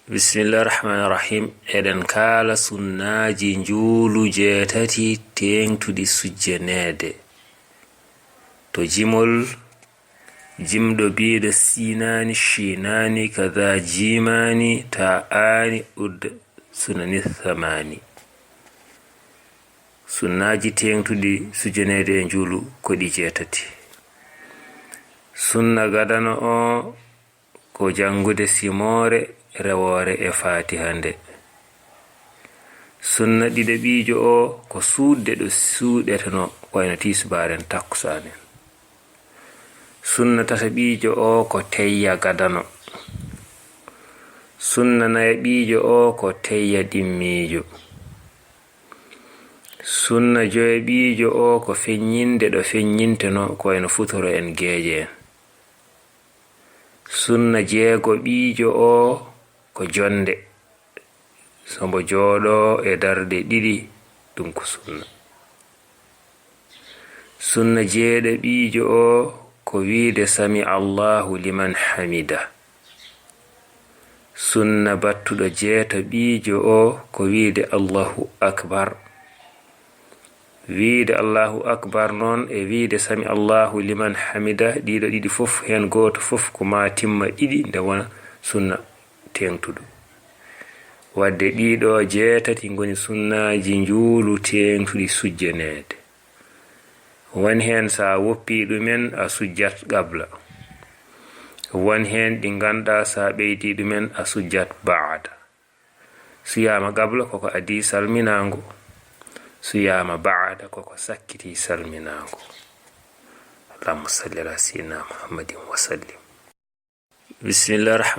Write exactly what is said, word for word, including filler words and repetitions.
Bismillah rahman rahim. Eɗen kaala sunnaaji njuulu jeetati teeŋtuɗi sujjaneede. To jimol, jimɗo biiɗo siinaani, shiinaani, kada jiimaani, ta aani, ud sunani thamaani. Sunnaaji teeŋtuɗi sujjaneede e njuulu ko ɗi jeetati. Sunna gadano o ko janngude simoore, rewoore e Faatiha nde. Sunna ɗiɗaɓiijo o ko suuɗde ɗo suuɗetenoo, wayno tiisbaaren, takkusaanen. Sunna tataɓiijo o ko teyya gadano. Sunna nayaɓiijo o ko teyya ɗimmiijo. Sunna joyaɓiijo o ko feññinde ɗo feññintenoo, ko wayno futuro en, geeƴe en. Sunna jeegoɓiijo o ko jonnde, so mbo jooɗoo e darɗe ɗiɗi, ɗum ko sunna. Sunna jeeɗaɓiijo o ko wiide sami Allahu liman hamida. Sunna battuɗo jeetaɓiijo o ko wiide Allahu akbar. Wiide Allahu akbar noon e wiide sami Allahu liman hamida, ɗiɗo ɗiɗi fof, heen gooto fof ko ma timma ɗiɗi nde wona sunna teeŋtuɗo. Wadde ɗiɗo jeetati ngoni sunnaaji njuulu teeŋtuɗi sujjaneede. Won heen so a woppii ɗumen a sujjat qabla. Won heen ɗi ngannduɗaa so a ɓeydii ɗumen a sujjat baada. Suyaama qabla koko adii salminaango. Suyaama baada koko sakkitii salminaango. Allahumma salli ala sayyidina Muhammadin wa sallim. Bismillah.